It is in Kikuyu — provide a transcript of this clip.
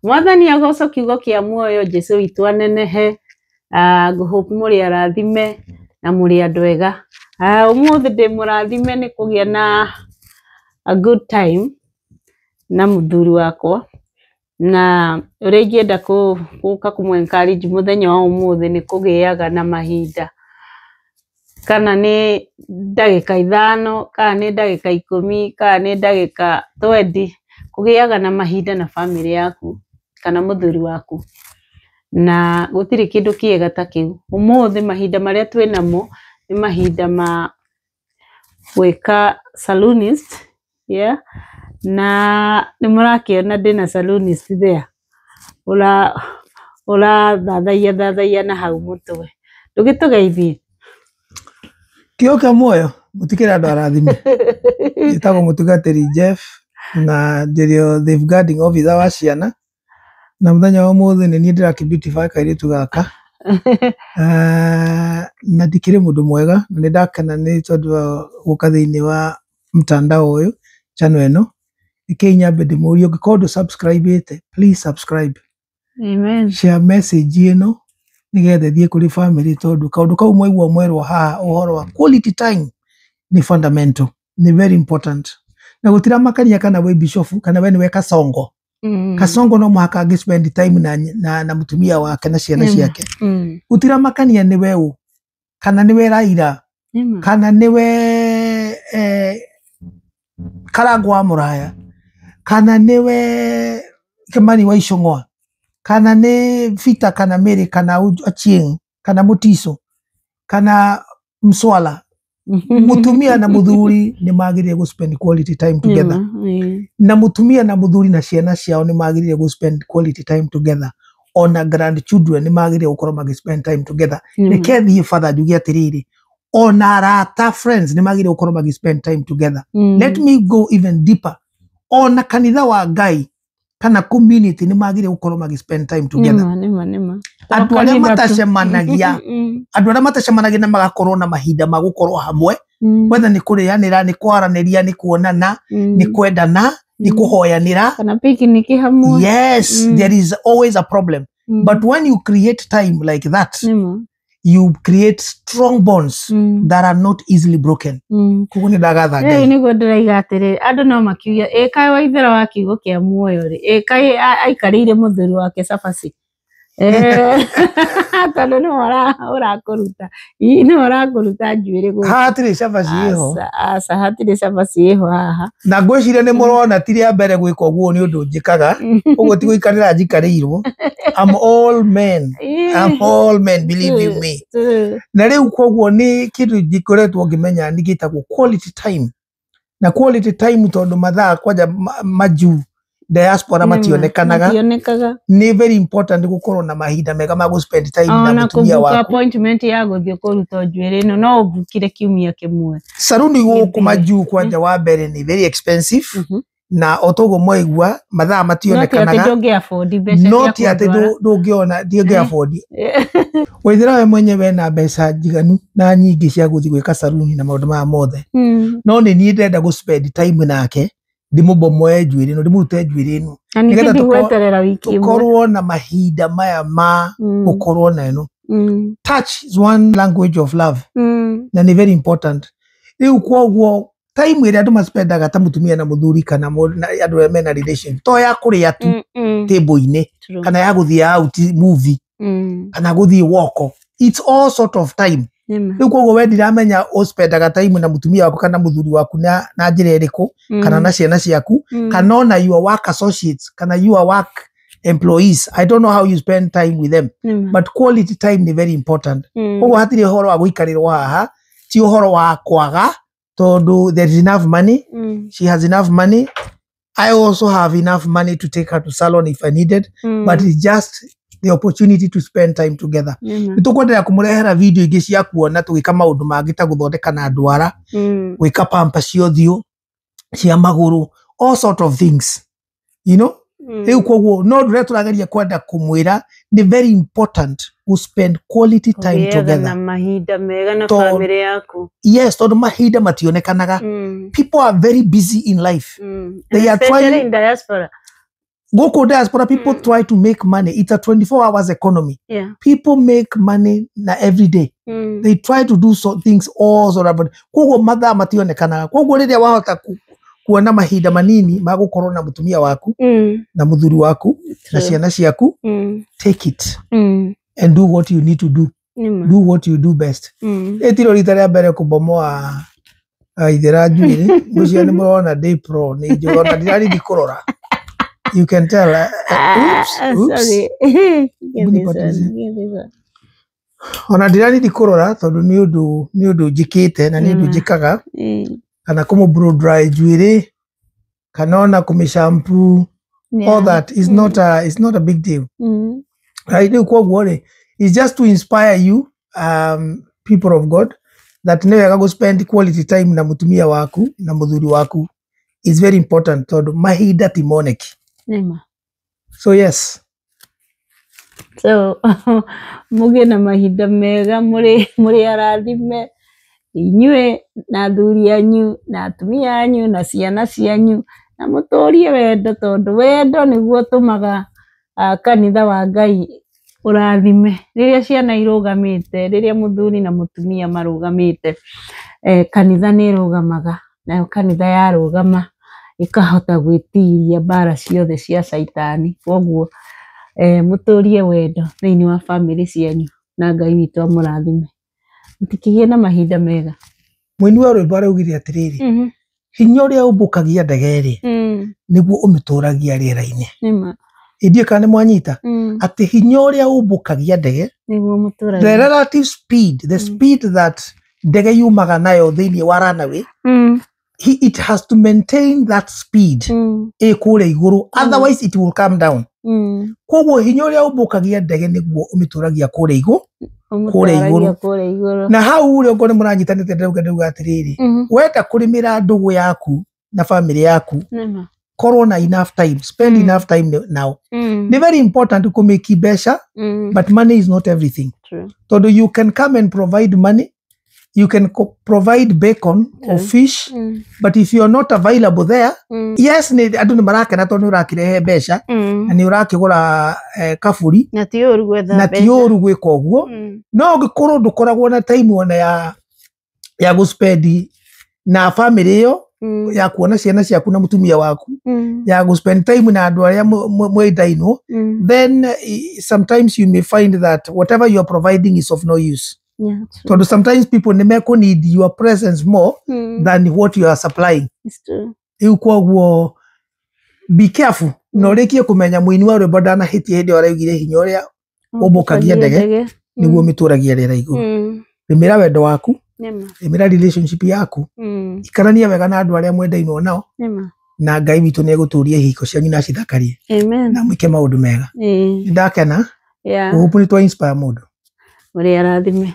Mwathani agocwo, kiugo kĩa muoyo, Jesu witũ anenehe. Ngũhope mũrĩ arathime na mũrĩ andũ ega. Ũmũthĩ ndĩ mũrathime nĩ kũgĩa na a good time na mũthuri wakwa, na ũrĩa ingĩenda gũka kũmũ encourage mũthenya wa ũmũthĩ nĩ kũgĩaga na mahinda, kana nĩ ndagĩka 5, kana nĩ ndagĩka 10, kana nĩ ndagĩka 20, kũgĩaga na mahinda na bamĩrĩ yaku kana mũthuri waku, na gũtirĩ kĩndũ kĩega ta kĩu. Ũmũthĩ mahinda marĩa twĩ namo nĩ mahinda ma gwĩka salonist, yeah? Na nĩ mũrakĩona ndĩna salonist there ũrathathaia thathaia na hau mũtwe. Ndũgĩtũgeithie. Kĩo kĩa muoyo, mũtikĩrĩ andũ arathime. Njĩtagwo mũtungatĩri Jeff na ndĩrĩ safeguarding officer wa ciana, na mũthenya wa ũmũthĩ nĩ niĩ ndĩrakĩ beautify kairĩtu gaka. Na ndikĩrĩ mũndũ mwega, na nĩ ndakena nĩ tondũ wa gũka thĩinĩ wa mtandao ũyũ, channel ĩno. Rekei nyambe ndĩmũrie, ũngĩkorwo ndũ subscribe ĩte, please subscribe. Amen. Share message ĩno nĩgetha ĩthiĩ kũrĩ family, tondũ kaũndũ kau mwaigua mwerwo haha ũhoro wa quality time nĩ fundamental, nĩ very important, na gũtiramakania kana wĩ bishop kana we nĩwe kasongo. Kasongo no mũhaka angĩ spend time na mũtumia wake na ciana ciake. Gũtiramakania nĩwe ũ, kana nĩwe Raila, kana nĩwe Karango wa Mũraya, kana nĩwe Kimani wa Ichung'wa, kana nĩ Peter, kana Mary, kana Achieng, kana Mutiso, kana Mswala, mutumia na muthuri nĩ magĩrĩire gũ spend quality time together. Na mutumia na muthuri na ciana ciao nĩ magĩrĩire gũ spend quality time together. Ona grandchildren nĩ magĩrĩire gũkorwo magĩ spend time together. Reke thiĩ further njuge atĩrĩrĩ, ona arata, friends, nĩ magĩrĩire gũkorwo magĩ spend time together. Let me go even deeper, ona kanitha wa Ngai kana community nĩ magĩrĩire gũkorwo magĩ spend time together. Nĩma, nĩma, nĩma. Andũ arĩa matacemanagia, andũ arĩa matacemanagia na magakorwo na mahinda ma gũkorwo hamwe, whether nĩ kũrĩanĩra, nĩ kwaranĩria, nĩ kuonana, nĩ kwendana, nĩ kũhoyanĩra, kana picnic hamwe. Yes. There is always a problem, but when you create time like that, you create strong bonds that are not easily broken. Koguo nĩ ndagatha Rĩu Ngai. Nĩguo ndĩraiga atĩrĩrĩ, andũ no makiuge, ĩ kaĩ Waithera wa kiugo kĩa muoyo rĩ, ĩ kaĩ aikarĩire mũthuri wake cabaci? Tondũ nĩwe ũrakũruta. Ĩ, nĩwe ũrakũruta njuĩrĩ gũkũ. Haha hatirĩ cabaci ĩho. Aca, aca, hatirĩ cabaci ĩho haha. Na ngwĩciria nĩ mũrona ti rĩa mbere gwĩka ũguo, nĩ ũndũ njĩkaga ũguo, ti gũikarĩra njikarĩirwo. I'm all men, I'm all men, believe you me. Na rĩu koguo nĩ kĩndũ ngĩkoretwo ngĩmenya nĩ gĩtagwo quality time, na quality time, tondũ mathaa kwanja majuu diaspora mationekanaga, mationekaga, nĩ very important gũkorwo na mahinda mega ma gũ spend time na ona mũtumia kũbuka waku. Appointment ya gũthiĩ kũrutwo njuĩrĩ ĩno no ũbukire kiumia kĩmwe. Saruni gũkũ Gĩthire. Majuu kwanja wa mbere nĩ very expensive, na o toguo mwaigua mathaa No ti atĩ mationekanaga. ndũngĩ afford mbeca No cia ti atĩ kũndwara. ndũngĩona, ndingĩ afford. Waithera we mwenyewe na mbeca njiganu na nyingĩ cia gũthiĩ gwĩka saruni na maũndũ maya mothe, no nĩ niĩ ndĩrenda gũ spend time nake, ndĩmũbomoe njuĩrĩ ĩno, ndĩmũrute njuĩrĩ ĩno, Na ningĩ nĩgetha ndigweterera wiki ĩmwe. tũkorwo na mahinda maya ma gũkorwo na ĩno. Touch is one language of love, na nĩ very important. Rĩu koguo time ĩrĩa andũ maspendaga ta mũtumia na mũthuri kana na andũ arĩa mena relation to ya kũrĩa tu table-inĩ, kana ya gũthiĩ out movie, kana gũthiĩ walk, it's all sort of time. Nĩma. Rĩu koguo we ndiramenya ũspendaga time na mũtumia waku kana mũthuri waku na njĩra ĩrĩkũ, kana na ciana ciaku, kana ona your work associates, kana your work employees. I don't know how you spend time with them, but quality time ni very important. Koguo hatirĩ ũhoro wa gũikarĩrwo haha, ti ũhoro wa kwaga, tondũ there is enough money. She has enough money, I also have enough money to take her to salon if I needed, but it's just the opportunity to spend time together. Nĩma. Nĩ tũkwenderea kũmũrehera video ingĩ cia kuona tũgĩka maũndũ mangĩ ta gũthondeka na ndwara, gwĩka pamper cia ũthiũ, cia magũrũ, all sort of things. Rĩu koguo no ndũrĩa tũrageria kwenda kũmwĩra nĩ very important to spend quality time Kũgĩaga na together. mahinda mega na bamĩrĩ yaku. Yes, tondũ mahinda mationekanaga. People are very busy in life. They are Especially trying in diaspora. Gũkũ diaspora people try to make money. It's a 24 hours economy. Yeah. People make money na every day. They try to do so things all sort of, koguo mathaa mationekanaga. Koguo rĩrĩa wahota kuona mahinda manini ma gũkorwo na mũtumia waku na mũthuri waku na True. ciana ciaku, take it and do what you need to do. Nĩma. Do what you do best. Ĩtiro rita rĩa mbere kũbomoa ithera njuĩrĩ. Ngwĩciria nĩ mũrona ndĩ pro, nĩ njũĩ ona ndirarindi kũrora. You can tell. Oops, Ah, oops. sorry. Get Hebu this nipatie one, hizi. get this one. Ona ndirarindi kũrora tondũ nĩ ũndũ, nĩ ũndũ njĩkĩte na nĩ ũndũ Mm. njĩkaga, kana kũmũ blow dry njuĩrĩ, kana ona kũmĩ shampoo. Yeah. All that is not a, it's not a big deal. Right? Rĩu koguo rĩ, it's just to inspire you, people of God, that nĩ wega gũ spend quality time na mũtumia waku na mũthuri waku. Is very important tondũ mahinda ti moneki. Nĩma. So yes. So mũgĩe na mahinda mega, mũrĩ mũrĩ arathime inyuĩ na athuri anyu na atumia anyu na ciana cianyu, na mũtũrie wendo tondũ wendo nĩguo ũtũmaga kanitha wa Ngai ũrathime. Rĩrĩa ciana irũgamĩte, rĩrĩa mũthuri na mũtumia marũgamĩte, kanitha nĩ ĩrũgamaga, nayo kanitha yarũgama ĩkahota gwĩtiria mbara ciothe cia caitani. Koguo mũtũrie wendo thĩinĩ wa bamĩrĩ cianyu na Ngai witũ amũrathime. Mũtikĩgĩe na mahinda mega. Mũini wa rwĩmbo araugire atĩrĩrĩ, hinya ũrĩa ũmbũkagia ndege rĩ, nĩguo ũmĩtũragia rĩera-inĩ. Nĩma. Ndiũĩ kana nĩ mwanyita, atĩ hinya ũrĩa ũmbũkagia ndege, Nĩguo mũtũragia. the relative speed, the speed that ndege yumaga nayo thĩinĩ wa runway, it has to maintain that speed ĩ kũrĩa igũrũ, otherwise it will come down. Koguo hinya ũrĩa ũmbũkagia ndege nĩguo ũmĩtũragia kũrĩa igũrũ. Kũrĩa igũrũ. Ũmũtwaragia kũrĩa igũrũ. Na hau rĩ, okorwo nĩ mũranyitanĩte, ndĩrauga ndauga atĩrĩrĩ, wenda kũrĩmĩra ndũgũ yaku na bamĩrĩ yaku, Nĩma. korwo na enough time, spend enough time now. Nĩ very important kũmĩki mbeca, but money is not everything. True. Tondũ you can come and provide money, you can provide bacon or True. fish, but if you are not available there, yes, nĩ andũ nĩ marakena tondũ nĩ ũrakĩrehe mbeca na nĩ ũrakĩgũra kaburi, Na ti ũru gwetha na ti mbeca. ũru gwĩka ũguo. No ũngĩkorwo ndũkoragwo na time ona ya gũspend na family ĩyo, ya kuona ciana ciaku na mũtumia waku, ya gũspend time na andũ arĩa mwendainwo, then sometimes you may find that whatever you are providing is of no use. Yeah, true. Tondũ sometimes people nĩ mekũ need your presence more than what you are supplying. It's true. Rĩu koguo be careful na ũrĩkie kũmenya mũini wa rwĩmbo ndanahĩtia hĩndĩ ĩyo araugire hinya ũrĩa ũmbũkagia ndege nĩguo ũmĩtũragia rĩera igũrũ. Rĩmĩra wendo waku, Nĩma. rĩmĩra relationship yaku, ikarania wega na andũ arĩa mwendainwo nao, Nĩma. na Ngai witũ nĩ egũtũria ihiko cianyu na acithakarie. Amen. Na mwĩke maũndũ mega. Nĩ ndakena. Yeah. Hope nĩ twa inspire mũndũ. Mũrĩ arathime.